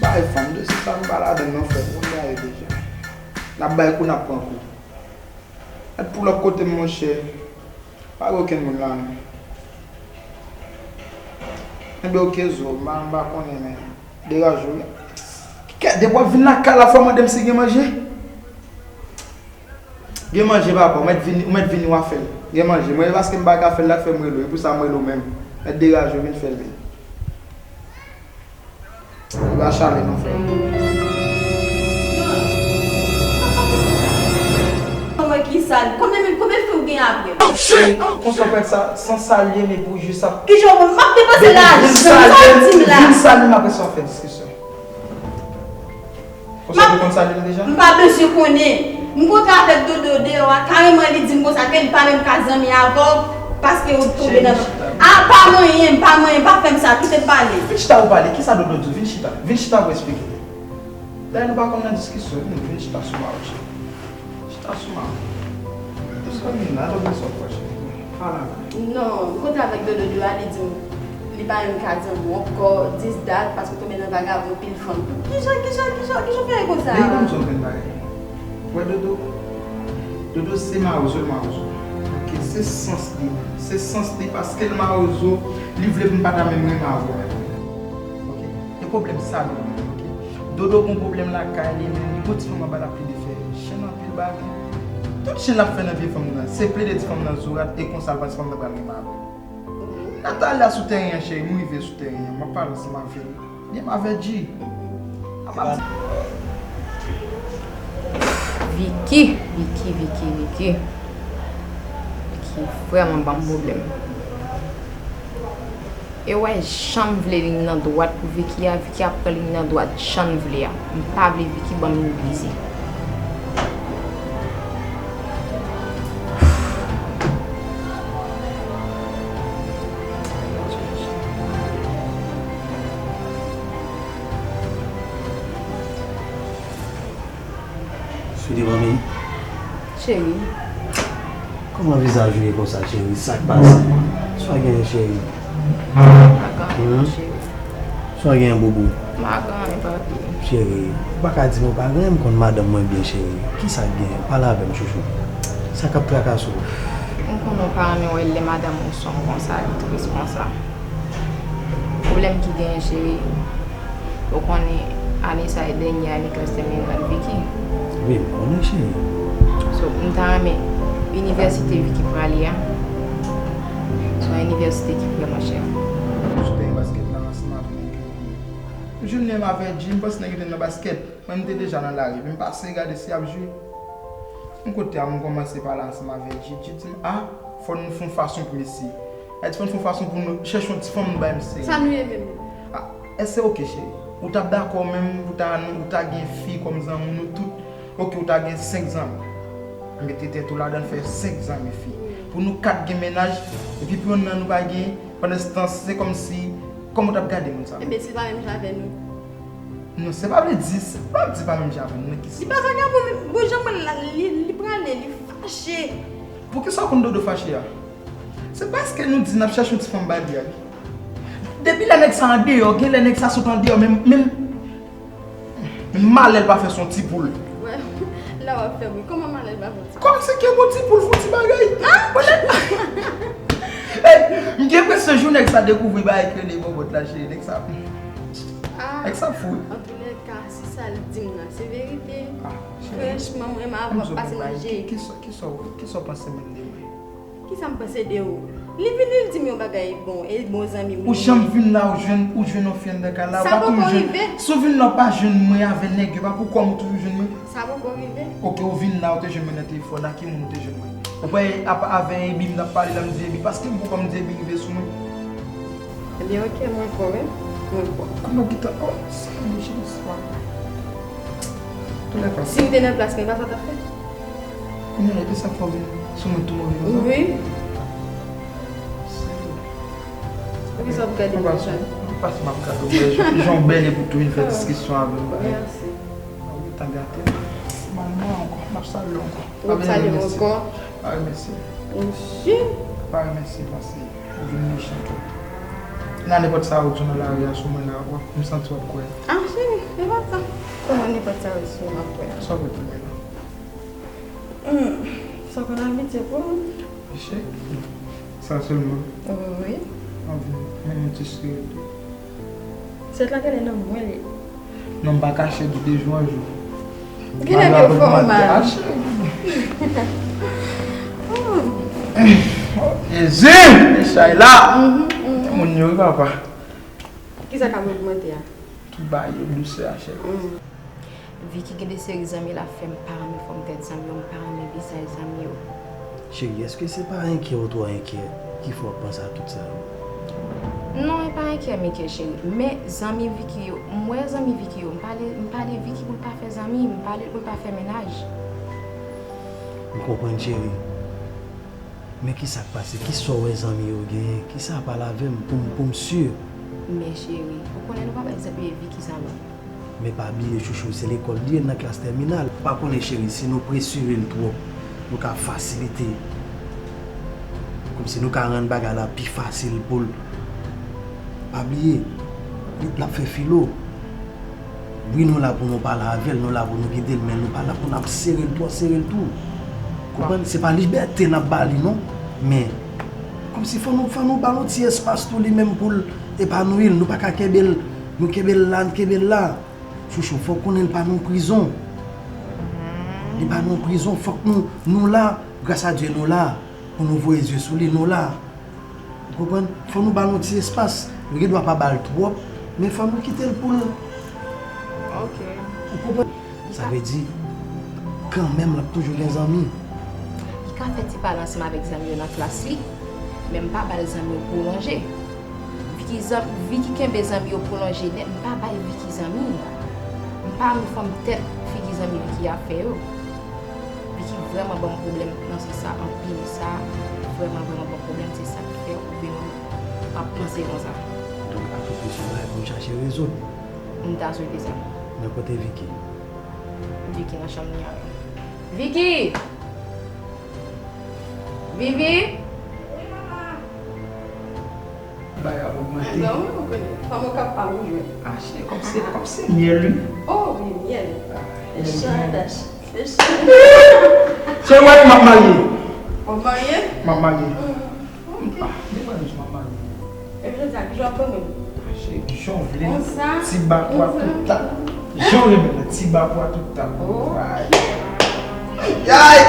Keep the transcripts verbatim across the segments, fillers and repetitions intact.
Bay fanm dosye sa m pa ladann non frè m, ou gade deja. N ap bay kou, n ap pran kou. Mèt pou lòt kote m monchè. Pa gen okenn moun la non. Enben oke zo, m pa, m pa konnen men. Deraje w. Kè, depi w ap vin lakay la, fò w mande m si gen manje. Gen manje papa, ou mèt vini, ou mèt vini w a fè l. Gen manje, mwen e paske m pa ka fè l la k fè m rele w, e pou sa m rele w menm. Mèt deraje w, vin fè l vini. Li pa chale non frè. Mwen ki sal, konbyen konbyen fi w gen apre m? Cheri, konsa w pran sa san salye m epi w jis ap. Kijan w m ap depanse lajan, sa w di m la? Vin salye m apre sa w fè diskisyon. Konsa w te konn salye m deja? M pa bezwen konnen. M kontre avèk Dodo deyò a, kareman li di m konsa ke li pa menm ka zanmi avè w paske ou tonbe nan. A pa manyen m, pa manyen m, pa fè m sa, kite m pale. Vin chita ou pale, kisa Dodo di w? Vin chita, vin chita pou eksplike. Dayè nou pa konn nan diskisyon, vin, vin chita sou mawon cheri. Chita sou mawon. Zanmi m, I don't know sa w kwè cheri. Pale avè m. Non, m kontre avèk Dodo deyò a, li di m li pa menm ka di anmò ankò, this that, paske w tonbe nan vagabon pil fanm. Kijan, kijan, kijan, kijan w fè konsa? Baby, m di w yon grenn bagay. Ou wè Dodo? Dodo se mawozo l mawozo. Ok, se sans li. Se sans li paske l mawozo, li vle pou m pa ta menm renmen avè w. Ok? E pwoblèm sa nou gen, ok? Dodo gon pwoblèm lakay li, men li gon ti fanm anba l ap plede fè chenn anpil bagay. Tout chenn l ap fè nan pye fanm nan, se plede di fanm nan zorat e konsa l panse fanm nan pral renmen avè l. Natalia sou teren an cheri, m rive sou teren an, m ap pale ansanm avè l. Byen m avèti. Vicky, Vicky, Vicky, Vicky. Vicky vrèman ban m pwoblèm. E w wè jan m vle liy nan dwat pou Vicky a, Vicky ap pran liy nan dwat jan l vle a. M pa vle Vicky ban m liy brize. Sweetie manmi. Cheri. Kòman vizaj ou ye konsa cheri? Sa k pase? Sa w genyen cheri? M pa gen anyen cheri. Sa w genyen boubou? M pa gen anyen papi. Cheri, ou pa ka di m ou pa gen anyen, m konn madanm mwen byen cheri. Kisa k genyen? Pale avè m chouchou. Sa k ap trakase w? M konnen w pa renmen wè lè madanm ou sonm konsa, li tris konsa. Pwoblèm ki genyen cheri, ou konnen ane sa e dènye ane klas tèminal Vicky. Wi, m konnen cheri. So, m ta renmen inivèsite Vicky prale a, se yon inivèsite ki vrèman chè. Ou sou teren baskèt la ansanm avè m. M jwenn li avè Jim, m panse nèg yo te nan baskèt. Mwen m te deja nan lari, epi m pase gade si y ap jwe. M kote a, m kòmanse pale ansanm avè Jim. Jim di m, a, fò nou fè yon fason pou mesye. Sa di fò n fè yon fason pou nou chèche yon ti fanm nou bay misye. Sa nou ye menm? A, èske oke cheri? Ou t ap dakò menm pou ta nou, ou ta gen fi kòm zanmi nou tout? Oke, ou ta gen senk zanmi. Mete tèt ou ladan l, fè senk zanmi fi. Pou nou kat gen mennaj, epi pou yonn nan nou pa gen, pandanstan se kòmsi, kòman w t ap gade moun sa menm? Ebyen, si l pa menm jan avè nou. Non, se pa vle di, se pa di pa menm jan avè nou, nan ki sans? Li pa vagabon, men bon jan mwen la, li, li prale, li fache. Poukisa w konn Dodo fache a? Se paske nou di n ap chache yon ti fanm bay li a wi. Depi lè nèg sa andeyò, genlè nèg sa sot andeyò, men, men, men malè l pa fè s on ti poul. Wè, la w ap fè m ri. Kòman malè l pa fè w ti poul? Kòmsi ke bon ti poul fè w ti bagay. Ey, m gen enpresyon jou nèg sa dekouvri bagay k rele bòbòt la, cheri, nèg sa, nèg sa fou wi. Antoulèka, si sa l di m nan se verite, franchman, mwen renmen avè w pase nan je. Kisa, kisa, kisa w panse menm de mwen? Kisa m panse de ou? Li vini, li di m yon bagay bon, e bon zanmi m li ye. Ou janm vin la, ou jwenn, ou jwenn yon fi anndan kay la, ou pa toujou jwenn. Sa poko rive. Si w vin la, ou pa jwenn mwen avè nèg yo, pa pou kòm ou toujou jwenn mwen. Sa poko rive. Oke, ou vin la, ou te jwenn mwen nan telefòn, ak ki moun ou te jwenn mwen? Ou pa avè Ebi m t ap pale la, m di Ebi, paske m pou kòm m di Ebi rive sou mwen. Ebyen, oke, mwen kwè, wi. Mwen kwè. Kòman ou gentan, oh, sa yon jeni swa. Toulèka. Si m te nan plas mwen, pa sa w t ap fè? Kounye a, epi sa fè w vin sou mwen tou move konsa? Wi. Poukisa w ap gade m konsa? Mwen pa sou m ap gade w, men jan w bèl epi w tou vin fè diskisyon avè m, bagay. Mèsi. Ou gentan gate m. Ban m mwen ankò, m ap salye w ankò. W ap salye m ankò? Pa remèsye m. Monchè. Pa remèsye m, paske ou vin mechan twòp. Nan nenpòt sa ou di nan lari a sou mwen la, w ap, m santi w ap kwè. Ah, cheri. E pa sa. Kòman nenpòt sa yo sou m ap wè a? Sa w konn fè la? Hmm. Sa w konn abitye pou m? Echèk? Sa sèlman? Wi. Anben, men yon ti sirèt tou. Sèt la genlè nan mwen li. Non, m pa kache li de jou an jou. Genlè gen fòma. Jezi! Chay la! Moun yo, wi, papa. Kisa k ap ogmante a? Tout bagay yo dousè a, cheri. Vicky gen de seri zanmi l ap fè, m pa renmen fòm tèt zanmi yo, m pa renmen vizaj zanmi yo. Cheri, èske se pa enkyè ou twò enkyè ki fè w ap panse a tout sa yo? Non, e pa enkyè m enkyè, cheri. Men zanmi Vicky yo, m wè zanmi Vicky yo, m pale, m pale Vicky pou l pa fè zanmi, m pale l pou l pa fè mennaj. M konprann, cheri. Men kisa k pase? Kisa w wè zanmi yo genyen? Kisa? Pale avè m pou m, pou m si. Men cheri, ou konnen nou pa bay zanmi Vicky zanmi. Men pa bliye chouchou, se lekòl li ye nan klas tèminal. Ou pa konnen cheri, si nou presire l twòp, nou ka fasilite. Kòmsi nou ka rann bagay la pi fasil pou l. Pa bliye, li, l ap fè filo. Wi, nou la pou nou pale avè l, nou la pou nou gide l, men nou pa la pou n ap sere l, twò sere l tou. Konprann? Se pa libète n ap ba li, non. Men, kòmsi fò nou, fò nou ba l yon ti espas tou li menm pou l epanouyi l. Nou pa ka kenbe l, nou kenbe l la, n kenbe l la. Chouchou, fò w konnen l pa nan yon prizon. Li pa nan yon prizon, fòk nou, nou la, gras a Dye, nou la. Pou nou voye zye sou li, nou la. Ou konprann? Fò nou ba l yon ti espas. Nou gen dwa pa ba l twòp, men fò nou kite l pou l. Ok. Ou konprann? Sa vle di, kanmenm, l ap toujou gen zanmi. Li ka fè ti pale ansanm avèk zanmi yo nan klas li, men m pa ba l zanmi yo pwolonje. Vicky zan-, Vicky kenbe zanmi yo pwolonje nèt, m pa bay Vicky zanmi. M pa renmen fòm tèt figi zanmi Vicky ap fè yo. Vicky vrèman ban m pwoblèm nan sans sa anpil, sa vrèman, vrèman ban m pwoblèm, se sa k fè ou vin ap panse konsa. Donk, akoz de se bagay pou n chache rezoud. M ta swete sa. Men kote Vicky? Vicky nan chanm li an. Vicky! Vivi! Bagay ap ogmante. Adan, wi, ou konnen. Fanm yo k ap pa ou jwenn. Achte, kòm se, kòm se myèl, wi. Oh, wi, myèl. Ah, myèl. Echadash. Echadash. Se wè m ap marye. W ap marye? M ap marye. Ah, de mwen menm m ap marye. Epi jodi a, ki jan w ap ban mwen? Cheri, jan w vle. Konsa, ti bakwa konsa. Tout tan. Jan w renmen nan ti bakwa tout tan. Oh. Ay. Ay!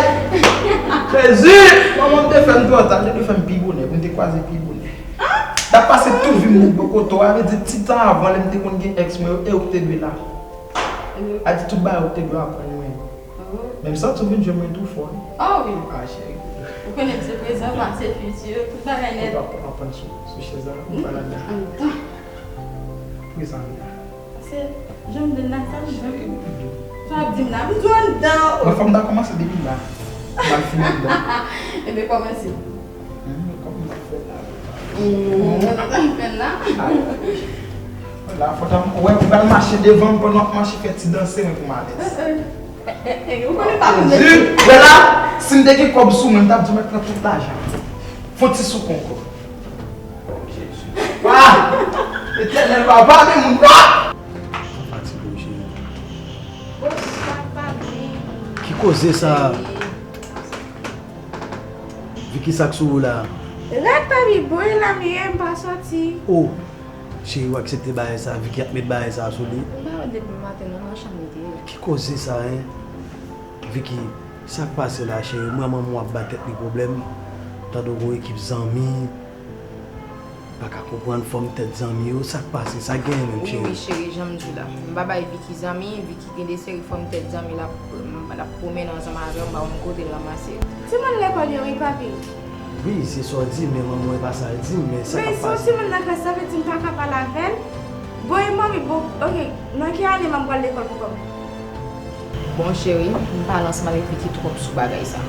Jezi! Manman m te fè m twò ta, li te fè m pi bonè, pou m te kwaze pi bonè. Ah! T ap pase tout vi m nan bò kote w, a vle di ti tan avan, lè m te konn gen èks mwen yo, e ou ki te dwe la. Mhm. A di tout bagay ou ki te dwe aprann mwen. Oh. Men m santi w vin jwenn mwen tou fò, wi. Oh, wi. Ah, cheri. Ou konnen se prezan, pase, fiti, tout bagay nèt. Ou ap aprann sou, sou chèz la, ou pa ladan. Prezan la. Se jan m vle l la, sa m vle. Sa w ap di m la, m di w anndan. Mwen, fò m ta kòmanse depi la. M al fini anndan. Ebyen, kòmanse. Hmm, kòman m ap fè la? Hmm, kòman m ap fè la? Ala, fò ta, wè, m pral mache devan m pandan w ap mache fè ti danse mwen pou m alèz. Eh, eh, eh, eh, ou konnen pa konn. Jezi, wè la, si m te gen kòb sou mwen, m t ap di w mèt pran tout lajan. Fon ti souk ankò. Jezi. Ah! Etènèl papa, men moun pa! Sa fatige w, cheri. Ki koze sa? Vicky, sa k sou ou la? Rad pa mi bon, e la m ye, m pa sòti. Oh! Cheri, w aksepte bagay sa, Vicky ap met bagay sa sou li. M pa wè l depi maten, non, nan chanm li te ye. Ki koze sa, en? Vicky, sa k pase la, cheri? M wè manman w ap ba tèt li pwoblèm. Tande w gon ekip zanmi. Pa ka konprann fòm tèt zanmi yo. Sa k pase? Sa k genyen menm, cheri? Wi, wi, cheri, jan m di w la. M pa bay Vicky zanmi, Vicky gen de seri fòm tèt zanmi l ap, l ap pwomennen ansanm avè yo, m pa konn kote l ranmase yo. Timoun lekòl yo, wi, papi. Wi, se sa w di, men manman w e pa sa l di m, men sa k ap pase. Men si yon timoun nan klas, sa vle di m pa ka pale avè l? Bon, e manmi, bon, oke, nan ki ane m ap pral lekòl pou kò m? Bon, cheri, m pale ansanm avèk Vicky twòp sou bagay sa.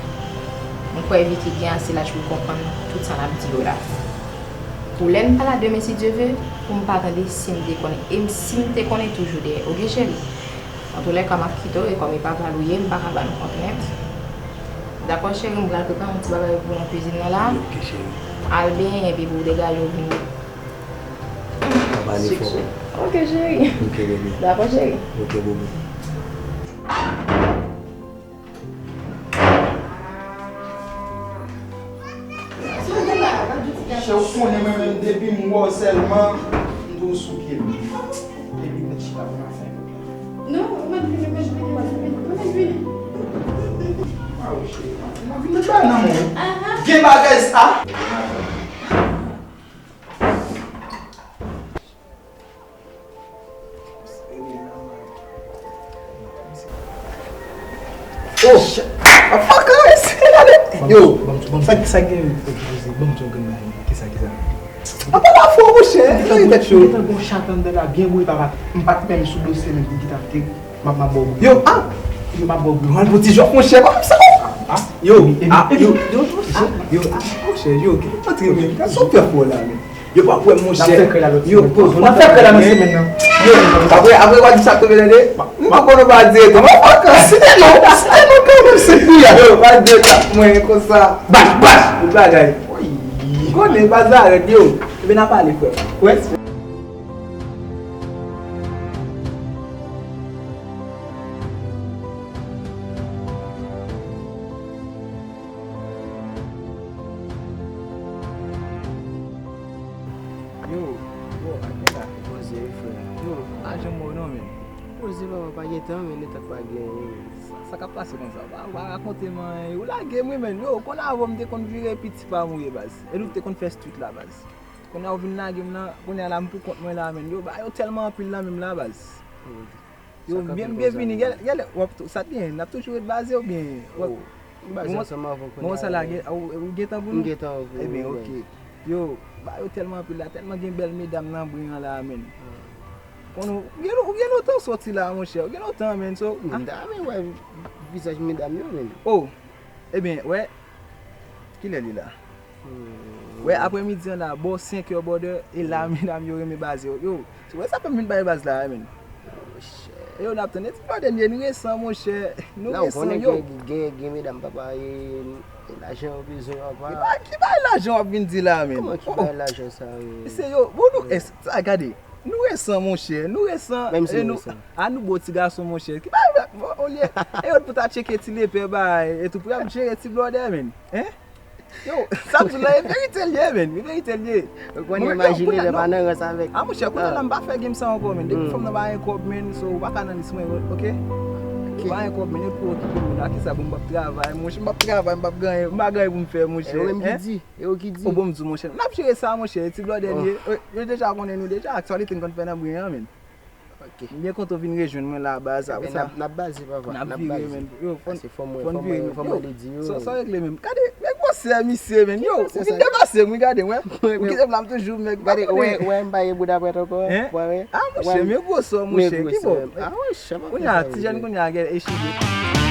M kwè Vicky gen ase laj pou l konprann tout sa n ap di yo la. Pou lè n pa la demen, si Dye ve, pou m pa tande si m te konnen. E m, si m te konnen, toujou dèyè. Oke, cheri? Antoulèka, m ap kite w, e kòm e papa l ou ye, m pa ka ba nou kontrent. Dakò, cheri, m pral prepare yon ti bagay pou nou nan kwizin nan la. Oke, cheri. Al benyen, epi pou w degaje w vini. Papa, Ale fò. Ok, cheri. Ok, bebe. Dakò, cheri. Ok, bobo. Chè, ou konnen mwen menm depi m wè w sèlman, m tou sou pye m. Epi mèt chita pou m ap fè. Non, mwen vini, mwen vini, mwen vini, mwen vini. Ah, wi, cheri. Mwen vin met bagay nan men w. Gen bagay sa. Oh, shit. Motherfucker, ese gade. Yo, sa, sa gen poze, ban m di yon grenn bagay. Kisa, kisa? Apa la fò, monchè. Gentan gon chat anndan la, byen bouyi, papa. M pa t menm sou dosye menm pou ki ta te. M ap, m ap ba w bouyi. Yo, ah! Yo, m ap ba w bouyi. Mwen, pou ti jòf, monchè, pa fè sa. Ah, yo, ah, yo, yo, ah, monchè, yo, ki antre, men, sa w fè fò la, men. Yo pa kwè, monchè. N ap fè kè la lòt semèn. Yo, n ap fè kè la nan semèn nan. Yo, apre, apre, w a di sa k tonbe tande. M pa konn ou pa di etan. Motherfucker, site non, site non kanmenm, se kou ya. Yo, pa di etan, mwen, konsa. Bach, bach! Tout bagay. Ou konnen, baz la rèd, yo. Ebyen, n a pale, frè. Wè. Yo, yo, ak nèg la ki poze wi, frè. Yo, pa janm wè w non, men. Poze papa, pa gen tan, men, nèg la pa gen. Sa, sa k ap pase konsa? Pa, pa rakonte m anyen. Ou lage m wi, men. Yo, konn avan m te konn vire piti pa m ou ye, baz. E nou te konn fè street la, baz. Kounye a ou vin lage m nan, kounye a la m pou kont mwen la, men. Yo, bagay yo tèlman anpil nan men m la, baz. Yo, byen, byenvini. Gèlè, gèlè, w ap tou, sa t gen, n ap toujou ret baze oubyen w ap. M baze ansanm avè w kounye a. Mwen sa la, gen, ou, ou gentan pou nou? M gentan pou nou. Ebyen, ok. Yo, bagay yo tèlman anpil la, tèlman gen bèl medam nan bren an la, men. Konn ou, ou gen, ou gen lontan w soti la, monchè. Ou gen lontan, men, so. M ta renmen wè vizaj medam yo, men. Oh, ebyen, wè. Kilè li la? Wè, aprèmidi an la, bò senk è bòdè, e la, medam yo renmen baze yo. Yo, se wè sa fè m vin bay baz la, men. Yo, n ap tann. E ti bòdè, nou resan, monchè. Nou resan, yo. Gen, gen, gen medam, papa, e, e lajan yo bezwen, papa. Ki bay, ki bay lajan w ap vin di la, men? Kòman ki bay lajan sa, men? Se yo, bon, nou, e, sa, gade. Nou resan, monchè. Nou resan. Menm si nou resan. A nou bo ti gason, monchè. Ki bay, olye, e yo pou ta tcheke ti lepè, bay, e tou pou y ap jere ti blòdè, men. Hein? Yo, sa m di w la, e verite l ye, men. E verite l ye. Ou konn imajine lè pa nan rans avèk. A, monchè, kounye a la, m pa fè game sa ankò, men. Depi fanm nan pa gen kòb, men, so, ou pa ka nan lis mwen, ok? Ou pa gen kòb, men, e pou okipe m, men. A kisa, bon, m p ap travay, monchè, m p ap travay, m p ap ganye, m pa ganye pou m fè, monchè. E ou menm ki di, e ou ki di. O, bon, m di w, monchè. N ap jere sa, monchè, ti blòdè l ye. Yo deja konnen nou deja, actuality n konn fè nan bren an, men. Ok. M byen kontan w vin rejwenn mwen la, baz. Apre sa, n ap, n ap baze, papa. N ap vire, men. Yo, fò n, fò n vire, men. Yo, sa, sa regle menm. Gade, men gwosè misye, men. Yo, ou vin depase m, wi, gade, wè. Ou kite m la, m toujou, men. Gade, wè, wè, m pa gen bouda prèt ankò. Hein? Wè, wè. A, monchè, men gwosè, monchè, ki bon. A, monchè, pa fè sa. Kounye a, ti jèn kounye a, gade, e cheve.